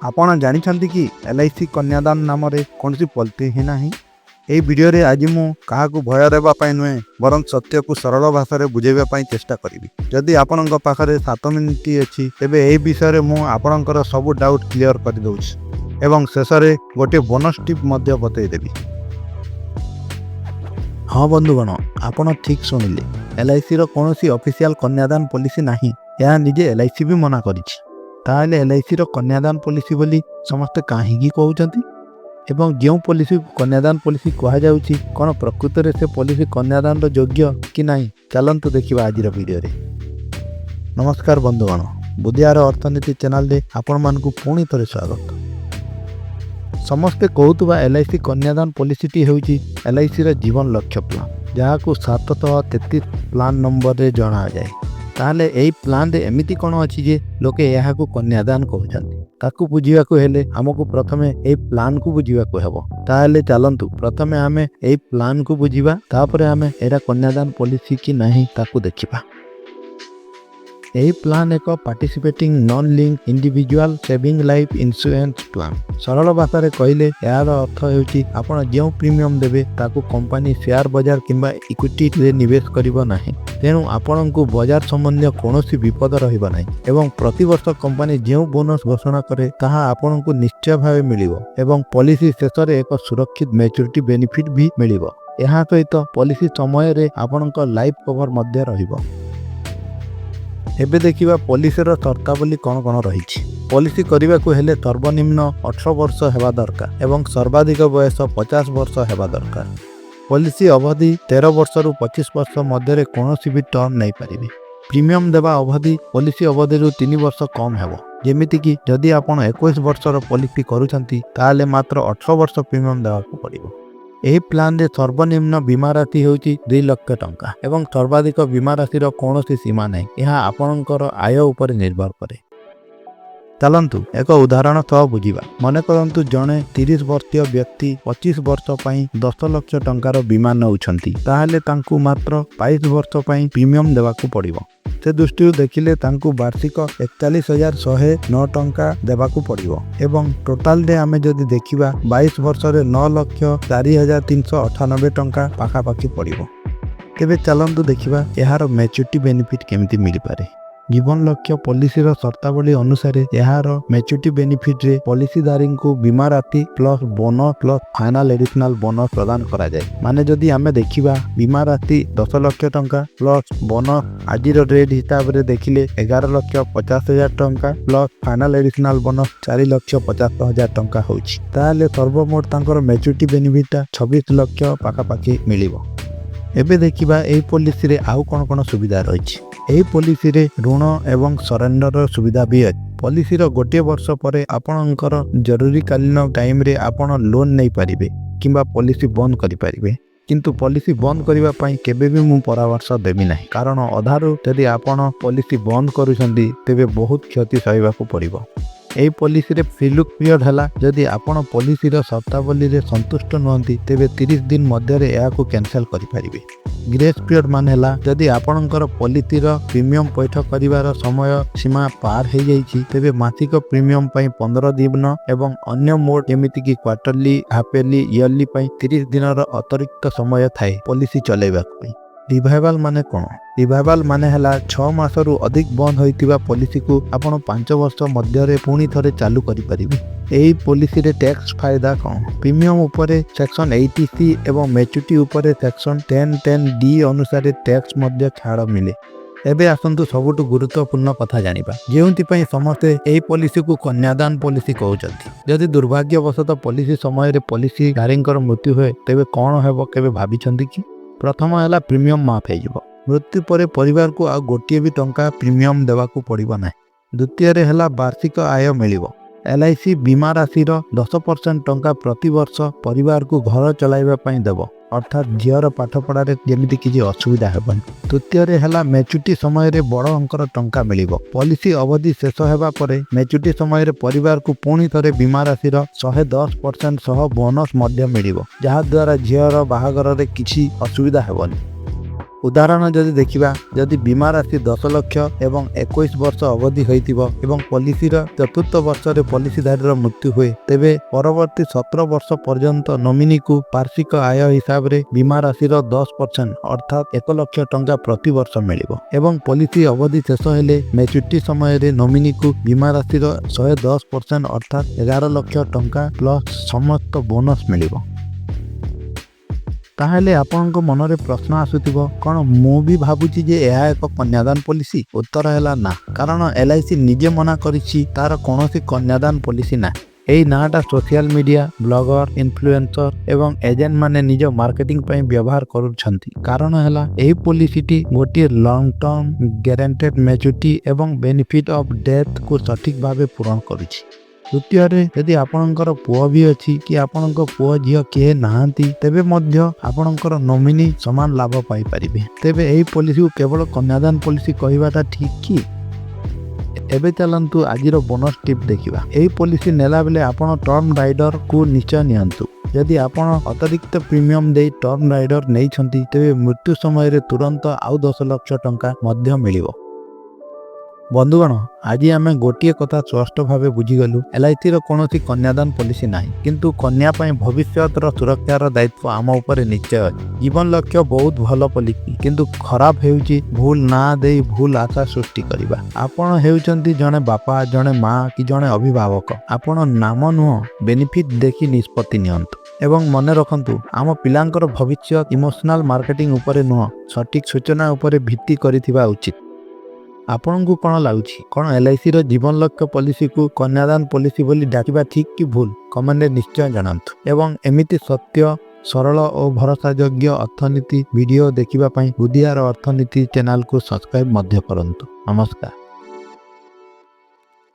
ଆପଣ ଜାଣିଛନ୍ତି କି ଏଲ୍ଆଇସି କନ୍ୟାଦାନ ନାମରେ କୌଣସି ପଲିସି ହିଁ ନାହିଁ? ଏହି ଭିଡ଼ିଓରେ ଆଜି ମୁଁ କାହାକୁ ଭୟ ଦେବା ପାଇଁ ନୁହେଁ, ବରଂ ସତ୍ୟକୁ ସରଳ ଭାଷାରେ ବୁଝାଇବା ପାଇଁ ଚେଷ୍ଟା କରିବି। ଯଦି ଆପଣଙ୍କ ପାଖରେ 7 ମିନିଟ୍ ଅଛି, ତେବେ ଏହି ବିଷୟରେ ମୁଁ ଆପଣଙ୍କର ସବୁ ଡାଉଟ୍ କ୍ଲିଅର କରିଦେଉଛି ଏବଂ ଶେଷରେ ଗୋଟିଏ ବୋନସ୍ ଟିପ୍ ମଧ୍ୟ ବତେଇଦେବି। ହଁ ବନ୍ଧୁଗଣ, ଆପଣ ଠିକ୍ ଶୁଣିଲେ। ଏଲ୍ଆଇସିର କୌଣସି ଅଫିସିଆଲ କନ୍ୟାଦାନ ପଲିସି ନାହିଁ। ଏହା ନିଜେ ଏଲ୍ଆଇସି ବି ମନା କରିଛି। ତାହେଲେ ଏଲ୍ଆଇସିର କନ୍ୟାଦାନ ପଲିସି ବୋଲି ସମସ୍ତେ କାହିଁକି କହୁଛନ୍ତି ଏବଂ ଯେଉଁ ପଲିସିକୁ କନ୍ୟାଦାନ ପଲିସି କୁହାଯାଉଛି, କ'ଣ ପ୍ରକୃତରେ ସେ ପଲିସି କନ୍ୟାଦାନର ଯୋଗ୍ୟ କି ନାହିଁ? ଚାଲନ୍ତୁ ଦେଖିବା ଆଜିର ଭିଡ଼ିଓରେ। ନମସ୍କାର ବନ୍ଧୁଗଣ, ବୁଦ୍ଧିଆର ଅର୍ଥନୀତି ଚ୍ୟାନେଲରେ ଆପଣମାନଙ୍କୁ ପୁଣି ଥରେ ସ୍ୱାଗତ। ସମସ୍ତେ କହୁଥିବା ଏଲ୍ଆଇସି କନ୍ୟାଦାନ ପଲିସିଟି ହେଉଛି ଏଲ୍ଆଇସିର ଜୀବନ ଲକ୍ଷ୍ୟ ପ୍ଲାନ୍, ଯାହାକୁ 733 ପ୍ଲାନ୍ ନମ୍ବରରେ ଜଣାଯାଏ। ତାହେଲେ ଏହି ପ୍ଲାନ୍ରେ ଏମିତି କ'ଣ ଅଛି ଯେ ଲୋକେ ଏହାକୁ କନ୍ୟାଦାନ କହୁଛନ୍ତି? ତାକୁ ବୁଝିବାକୁ ହେଲେ ଆମକୁ ପ୍ରଥମେ ଏହି ପ୍ଲାନ୍କୁ ବୁଝିବାକୁ ହେବ। ତାହେଲେ ଚାଲନ୍ତୁ, ପ୍ରଥମେ ଆମେ ଏହି ପ୍ଲାନ୍କୁ ବୁଝିବା, ତାପରେ ଆମେ ଏଇଟା କନ୍ୟାଦାନ ପଲିସି କି ନାହିଁ ତାକୁ ଦେଖିବା। ଏହି ପ୍ଲାନ୍ ଏକ participating non link individual saving life insurance plan। ସରଳ ଭାଷାରେ କହିଲେ ଏହାର ଅର୍ଥ ହେଉଛି, ଆପଣ ଯେଉଁ ପ୍ରିମିୟମ୍ ଦେବେ ତାକୁ କମ୍ପାନୀ ସେୟାର ବଜାର କିମ୍ବା ଇକ୍ୱିଟିରେ ନିବେଶ କରିବ ନାହିଁ। ତେଣୁ ଆପଣଙ୍କୁ ବଜାର ସମ୍ବନ୍ଧୀୟ କୌଣସି ବିପଦ ରହିବ ନାହିଁ ଏବଂ ପ୍ରତିବର୍ଷ କମ୍ପାନୀ ଯେଉଁ ବୋନସ୍ ଘୋଷଣା କରେ, ତାହା ଆପଣଙ୍କୁ ନିଶ୍ଚୟ ଭାବେ ମିଳିବ ଏବଂ ପଲିସି ଶେଷରେ ଏକ ସୁରକ୍ଷିତ ମ୍ୟାଚୁରିଟି ବେନିଫିଟ୍ ବି ମିଳିବ। ଏହା ସହିତ ପଲିସି ସମୟରେ ଆପଣଙ୍କ ଲାଇଫ୍ କଭର ମଧ୍ୟ ରହିବ। ଏବେ ଦେଖିବା ପଲିସିର ସର୍ତ୍ତାବଳୀ କ'ଣ କ'ଣ ରହିଛି। ପଲିସି କରିବାକୁ ହେଲେ ସର୍ବନିମ୍ନ 18 ବର୍ଷ ହେବା ଦରକାର ଏବଂ ସର୍ବାଧିକ ବୟସ 50 ବର୍ଷ ହେବା ଦରକାର। ପଲିସି ଅବଧି 13 ବର୍ଷରୁ 25 ବର୍ଷ ମଧ୍ୟରେ କୌଣସି ବି ଟର୍ମ ନେଇପାରିବେ। ପ୍ରିମିୟମ୍ ଦେବା ଅବଧି ପଲିସି ଅବଧିରୁ 3 ବର୍ଷ କମ୍ ହେବ। ଯେମିତିକି ଯଦି ଆପଣ 21 ବର୍ଷର ପଲିସି କରୁଛନ୍ତି, ତାହେଲେ ମାତ୍ର 18 ବର୍ଷ ପ୍ରିମିୟମ୍ ଦେବାକୁ ପଡ଼ିବ। ଏହି ପ୍ଲାନ୍ରେ ସର୍ବନିମ୍ନ ବୀମା ରାଶି ହେଉଛି 2 ଲକ୍ଷ ଟଙ୍କା ଏବଂ ସର୍ବାଧିକ ବୀମା ରାଶିର କୌଣସି ସୀମା ନାହିଁ। ଏହା ଆପଣଙ୍କର ଆୟ ଉପରେ ନିର୍ଭର କରେ। ଚାଲନ୍ତୁ ଏକ ଉଦାହରଣ ସହ ବୁଝିବା। ମନେ କରନ୍ତୁ, ଜଣେ 30 ବର୍ଷୀୟ ବ୍ୟକ୍ତି 25 ବର୍ଷ ପାଇଁ 10 ଲକ୍ଷ ଟଙ୍କାର ବୀମା ନେଉଛନ୍ତି। ତାହେଲେ ତାଙ୍କୁ ମାତ୍ର 22 ବର୍ଷ ପାଇଁ ପ୍ରିମିୟମ୍ ଦେବାକୁ ପଡ଼ିବ। ସେ ଦୃଷ୍ଟିରୁ ଦେଖିଲେ ତାଙ୍କୁ ବାର୍ଷିକ 41,109 ଟଙ୍କା ଦେବାକୁ ପଡ଼ିବ ଏବଂ ଟୋଟାଲରେ ଆମେ ଯଦି ଦେଖିବା, 22 ବର୍ଷରେ 9,04,398 ଟଙ୍କା ପାଖାପାଖି ପଡ଼ିବ। ତେବେ ଚାଲନ୍ତୁ ଦେଖିବା ଏହାର ମ୍ୟାଚୁରିଟି ବେନିଫିଟ୍ କେମିତି ମିଳିପାରେ। ଜୀବନ ଲକ୍ଷ୍ୟ ପଲିସିର ସର୍ତ୍ତାବଳୀ ଅନୁସାରେ ଏହାର ମ୍ୟାଚୁରିଟି ବେନିଫିଟ୍ରେ ପଲିସିଧାରୀଙ୍କୁ ବୀମା ରାଶି plus bonus plus final additional bonus ପ୍ରଦାନ କରାଯାଏ। ମାନେ ଯଦି ଆମେ ଦେଖିବା, ବୀମା ରାଶି 10 ଲକ୍ଷ ଟଙ୍କା ପ୍ଲସ୍ ବୋନସ୍ ଆଜିର ରେଟ୍ ହିସାବରେ ଦେଖିଲେ 11,50,000 ଟଙ୍କା ପ୍ଲସ୍ ଫାଇନାଲ ଏଡିସନାଲ ବୋନସ୍ 4,50,000 ଟଙ୍କା ହେଉଛି। ତାହେଲେ ସର୍ବମୋଟ ତାଙ୍କର ମ୍ୟାଚୁରିଟି ବେନିଫିଟଟା 26 ଲକ୍ଷ ପାଖାପାଖି ମିଳିବ। ଏବେ ଦେଖିବା ଏହି ପଲିସିରେ ଆଉ କ'ଣ କ'ଣ ସୁବିଧା ରହିଛି। ଏହି ପଲିସିରେ ଋଣ ଏବଂ ସରେଣ୍ଡରର ସୁବିଧା ବି ଅଛି। ପଲିସିର ଗୋଟିଏ ବର୍ଷ ପରେ ଆପଣଙ୍କର ଜରୁରୀକାଳୀନ ଟାଇମରେ ଆପଣ ଲୋନ୍ ନେଇପାରିବେ କିମ୍ବା ପଲିସି ବନ୍ଦ କରିପାରିବେ। କିନ୍ତୁ ପଲିସି ବନ୍ଦ କରିବା ପାଇଁ କେବେ ବି ମୁଁ ପରାମର୍ଶ ଦେବି ନାହିଁ, କାରଣ ଅଧାରୁ ଯଦି ଆପଣ ପଲିସି ବନ୍ଦ କରୁଛନ୍ତି, ତେବେ ବହୁତ କ୍ଷତି ସହିବାକୁ ପଡ଼ିବ। ଏହି ପଲିସିରେ ଫ୍ରି ଲୁକ୍ ପିରିୟଡ଼ ହେଲା, ଯଦି ଆପଣ ପଲିସିର ସର୍ତ୍ତାବଳୀରେ ସନ୍ତୁଷ୍ଟ ନୁହନ୍ତି, ତେବେ 30 ଦିନ ମଧ୍ୟରେ ଏହାକୁ କ୍ୟାନସେଲ୍ କରିପାରିବେ। ଗ୍ରେସ୍ ପିରିୟଡ଼ ମାନେ ହେଲା, ଯଦି ଆପଣଙ୍କର ପଲିସିର ପ୍ରିମିୟମ୍ ପୈଠ କରିବାର ସମୟ ସୀମା ପାର ହେଇଯାଇଛି, ତେବେ ମାସିକ ପ୍ରିମିୟମ୍ ପାଇଁ 15 ଦିନ ଏବଂ ଅନ୍ୟ ମୋଡ୍ ଯେମିତିକି କ୍ୱାର୍ଟରଲି, ହାଫ୍ ଇୟରଲି, ଇୟରଲି ପାଇଁ 30 ଦିନର ଅତିରିକ୍ତ ସମୟ ଥାଏ ପଲିସି ଚଲାଇବା ପାଇଁ। ରିଭାଇଭାଲ ମାନେ କ'ଣ? ରିଭାଇଭାଲ ମାନେ ହେଲା, 6 ମାସରୁ ଅଧିକ ବନ୍ଦ ହୋଇଥିବା ପଲିସିକୁ ଆପଣ 5 ବର୍ଷ ମଧ୍ୟରେ ପୁଣି ଥରେ ଚାଲୁ କରିପାରିବେ। ଏହି ପଲିସିରେ ଟ୍ୟାକ୍ସ ଫାଇଦା କ'ଣ? ପ୍ରିମିୟମ୍ ଉପରେ ସେକ୍ସନ 80C ଏବଂ ମ୍ୟାଚୁରିଟି ଉପରେ ସେକ୍ସନ 10(10D) ଅନୁସାରେ ଟ୍ୟାକ୍ସ ମଧ୍ୟ ଛାଡ଼ ମିଳେ। ଏବେ ଆସନ୍ତୁ ସବୁଠୁ ଗୁରୁତ୍ୱପୂର୍ଣ୍ଣ କଥା ଜାଣିବା, ଯେଉଁଥିପାଇଁ ସମସ୍ତେ ଏହି ପଲିସିକୁ କନ୍ୟାଦାନ ପଲିସି କହୁଛନ୍ତି। ଯଦି ଦୁର୍ଭାଗ୍ୟବଶତଃ ପଲିସି ସମୟରେ ପଲିସିଧାରୀଙ୍କର ମୃତ୍ୟୁ ହୁଏ, ତେବେ କ'ଣ ହେବ, କେବେ ଭାବିଛନ୍ତି କି? ପ୍ରଥମ ହେଲା, ପ୍ରିମିୟମ୍ ମାଫ ହେଇଯିବ। ମୃତ୍ୟୁ ପରେ ପରିବାରକୁ ଆଉ ଗୋଟିଏ ବି ଟଙ୍କା ପ୍ରିମିୟମ୍ ଦେବାକୁ ପଡ଼ିବ ନାହିଁ। ଦ୍ୱିତୀୟରେ ହେଲା, ବାର୍ଷିକ ଆୟ ମିଳିବ। ଏଲ୍ଆଇସି ବୀମା ରାଶିର 10% ଟଙ୍କା ପ୍ରତିବର୍ଷ ପରିବାରକୁ ଘର ଚଳାଇବା ପାଇଁ ଦେବ, ଅର୍ଥାତ୍ ଝିଅର ପାଠପଢ଼ାରେ ଯେମିତି କିଛି ଅସୁବିଧା ହେବନି। ତୃତୀୟରେ ହେଲା, ମ୍ୟାଚୁରିଟି ସମୟରେ ବଡ଼ ଅଙ୍କର ଟଙ୍କା ମିଳିବ। ପଲିସି ଅବଧି ଶେଷ ହେବା ପରେ ମ୍ୟାଚୁରିଟି ସମୟରେ ପରିବାରକୁ ପୁଣି ଥରେ ବୀମା ରାଶିର 110% ସହ ବୋନସ୍ ମଧ୍ୟ ମିଳିବ, ଯାହାଦ୍ୱାରା ଝିଅର ବାହାଘରରେ କିଛି ଅସୁବିଧା ହେବନି। ଉଦାହରଣ ଯଦି ଦେଖିବା, ଯଦି ବୀମା ରାଶି 10 ଲକ୍ଷ ଏବଂ 21 ବର୍ଷ ଅବଧି ହୋଇଥିବ ଏବଂ ପଲିସିର ଚତୁର୍ଥ ବର୍ଷରେ ପଲିସିଧାରୀର ମୃତ୍ୟୁ ହୁଏ, ତେବେ ପରବର୍ତ୍ତୀ 17 ବର୍ଷ ପର୍ଯ୍ୟନ୍ତ ନୋମିନିକୁ ବାର୍ଷିକ ଆୟ ହିସାବରେ ବୀମା ରାଶିର 10% ଅର୍ଥାତ୍ 1 ଲକ୍ଷ ଟଙ୍କା ପ୍ରତିବର୍ଷ ମିଳିବ ଏବଂ ପଲିସି ଅବଧି ଶେଷ ହେଲେ ମେଚୁରିଟି ସମୟରେ ନୋମିନିକୁ ବୀମା ରାଶିର 110% ଅର୍ଥାତ୍ 11 ଲକ୍ଷ ଟଙ୍କା ପ୍ଲସ୍ ସମସ୍ତ ବୋନସ୍ ମିଳିବ। ତାହେଲେ ଆପଣଙ୍କ ମନରେ ପ୍ରଶ୍ନ ଆସୁଥିବ, କ'ଣ ମୁଁ ବି ଭାବୁଛି ଯେ ଏହା ଏକ କନ୍ୟାଦାନ ପଲିସି? ଉତ୍ତର ହେଲା ନା, କାରଣ ଏଲ୍ଆଇସି ନିଜେ ମନା କରିଛି, ତାର କୌଣସି କନ୍ୟାଦାନ ପଲିସି ନାହିଁ। ଏହି ନାଁଟା ସୋସିଆଲ ମିଡ଼ିଆ, ବ୍ଲଗର, ଇନଫ୍ଲୁଏନ୍ସର ଏବଂ ଏଜେଣ୍ଟ ମାନେ ନିଜ ମାର୍କେଟିଂ ପାଇଁ ବ୍ୟବହାର କରୁଛନ୍ତି। କାରଣ ହେଲା, ଏହି ପଲିସିଟି ଗୋଟିଏ ଲଙ୍ଗ ଟର୍ମ ଗ୍ୟାରେଣ୍ଟେଡ୍ ମ୍ୟାଚୁରିଟି ଏବଂ ବେନିଫିଟ୍ ଅଫ୍ ଡେଥକୁ ସଠିକ୍ ଭାବେ ପୂରଣ କରୁଛି। ଦ୍ୱିତୀୟରେ, ଯଦି ଆପଣଙ୍କର ପୁଅ ବି ଅଛି କି ଆପଣଙ୍କ ପୁଅ ଝିଅ କିଏ ନାହାନ୍ତି, ତେବେ ମଧ୍ୟ ଆପଣଙ୍କର ନୋମିନି ସମାନ ଲାଭ ପାଇପାରିବେ। ତେବେ ଏହି ପଲିସିକୁ କେବଳ କନ୍ୟାଦାନ ପଲିସି କହିବାଟା ଠିକ୍ କି? ଏବେ ଚାଲନ୍ତୁ ଆଜିର ବୋନସ୍ ଟିପ୍ ଦେଖିବା। ଏହି ପଲିସି ନେଲା ବେଳେ ଆପଣ ଟର୍ମ ରାଇଡରକୁ ନିଶ୍ଚୟ ନିଅନ୍ତୁ। ଯଦି ଆପଣ ଅତିରିକ୍ତ ପ୍ରିମିୟମ ଦେଇ ଟର୍ମ ରାଇଡର ନେଇଛନ୍ତି, ତେବେ ମୃତ୍ୟୁ ସମୟରେ ତୁରନ୍ତ ଆଉ 10 ଲକ୍ଷ ଟଙ୍କା ମଧ୍ୟ ମିଳିବ। ବନ୍ଧୁଗଣ, ଆଜି ଆମେ ଗୋଟିଏ କଥା ସ୍ପଷ୍ଟ ଭାବେ ବୁଝିଗଲୁ। ଏଲ୍ଆଇସିର କୌଣସି କନ୍ୟାଦାନ ପଲିସି ନାହିଁ, କିନ୍ତୁ କନ୍ୟା ପାଇଁ ଭବିଷ୍ୟତର ସୁରକ୍ଷାର ଦାୟିତ୍ୱ ଆମ ଉପରେ ନିଶ୍ଚୟ ଅଛି। ଜୀବନ ଲକ୍ଷ୍ୟ ବହୁତ ଭଲ ପଲିସି, କିନ୍ତୁ ଖରାପ ହେଉଛି ଭୁଲ ନାଁ ଦେଇ ଭୁଲ ଆଶା ସୃଷ୍ଟି କରିବା। ଆପଣ ହେଉଛନ୍ତି ଜଣେ ବାପା, ଜଣେ ମା କି ଜଣେ ଅଭିଭାବକ। ଆପଣ ନାମ ନୁହଁ, ବେନିଫିଟ୍ ଦେଖି ନିଷ୍ପତ୍ତି ନିଅନ୍ତୁ ଏବଂ ମନେ ରଖନ୍ତୁ, ଆମ ପିଲାଙ୍କର ଭବିଷ୍ୟତ ଇମୋସନାଲ ମାର୍କେଟିଂ ଉପରେ ନୁହଁ, ସଠିକ୍ ସୂଚନା ଉପରେ ଭିତ୍ତି କରିଥିବା ଉଚିତ। ଆପଣଙ୍କୁ କ'ଣ ଲାଗୁଛି? କ'ଣ ଏଲ୍ଆଇସିର ଜୀବନ ଲକ୍ଷ୍ୟ ପଲିସିକୁ କନ୍ୟାଦାନ ପଲିସି ବୋଲି ଡାକିବା ଠିକ୍ କି ଭୁଲ? କମେଣ୍ଟରେ ନିଶ୍ଚୟ ଜଣାନ୍ତୁ ଏବଂ ଏମିତି ସତ୍ୟ, ସରଳ ଓ ଭରସାଯୋଗ୍ୟ ଅର୍ଥନୀତି ଭିଡ଼ିଓ ଦେଖିବା ପାଇଁ ବୁଦ୍ଧିଆର ଅର୍ଥନୀତି ଚ୍ୟାନେଲକୁ ସବସ୍କ୍ରାଇବ୍ ମଧ୍ୟ କରନ୍ତୁ। ନମସ୍କାର।